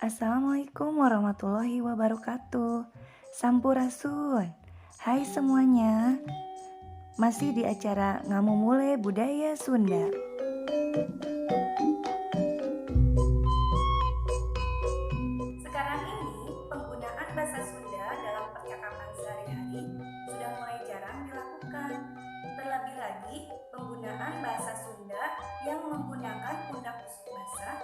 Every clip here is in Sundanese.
Assalamualaikum warahmatullahi wabarakatuh. Sampurasun. Hai semuanya. Masih di acara Ngamumule Budaya Sunda. Sekarang ini penggunaan bahasa Sunda dalam percakapan sehari-hari sudah mulai jarang dilakukan. Terlebih lagi, penggunaan bahasa Sunda yang menggunakan pundak busuk basah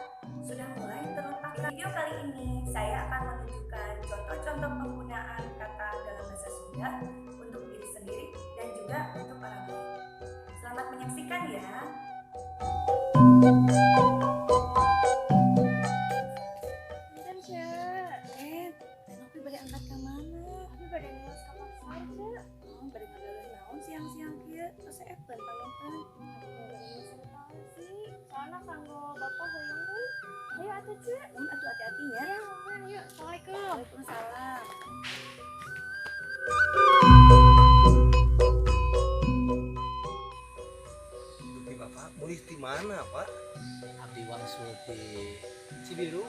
sudah mulai terlupakan. Di video kali ini, saya akan menunjukkan contoh-contoh penggunaan kata dalam bahasa Sunda untuk diri sendiri dan juga untuk orang lain. Selamat menyaksikan ya. Punten, Ce. Eh, Teh Novi bade angkat ka mana? Abi bade mios ka pasar, Ce. Oh, bade ngagaleuh naon siang-siang kieu? Tos epen panginten. Abi bade mios tausi. Soalna kanggo bapak hoyong deui. Ayo atuh, Ce. Mun atuh hati-hati ya. Ya, aman, yuk. Assalamualaikum. Waalaikumsalam. Di Bapak mulih di mana, Pak? Abdi wangsul di Cibiru.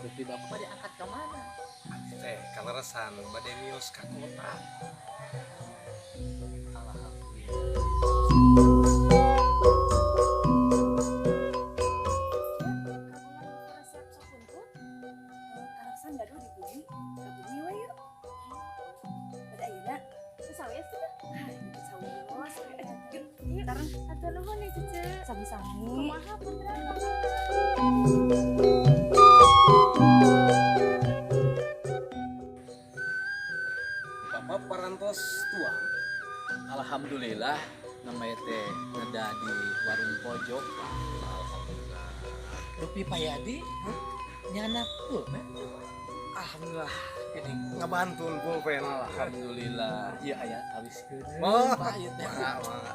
Dupi bapak bade angkat ka mana? Abdi teh kaleresan bade mios ka kota. Alhamdulillah. Ce, kagungan buku resep sakumpul? Eh, kaleresan gaduh di bumi. Ka bumi we yuk. Bade ayeuna. Teu sawios teh? Ah, sawios. Yuk, Yuk. tarang. Hatur nuhun ya, Cece. Sami-sami. Kumaha putra kamu? Bapak parantos tuang. Alhamdulillah namanya teh ngeda di warung pojok. Alhamdulillah. Dupi Payadi nyanak tuh. Alhamdulillah. Ini ngebantun pulpen. Alhamdulillah. Iya aya awis Oh, Pak ieu teh. Mangga, mangga.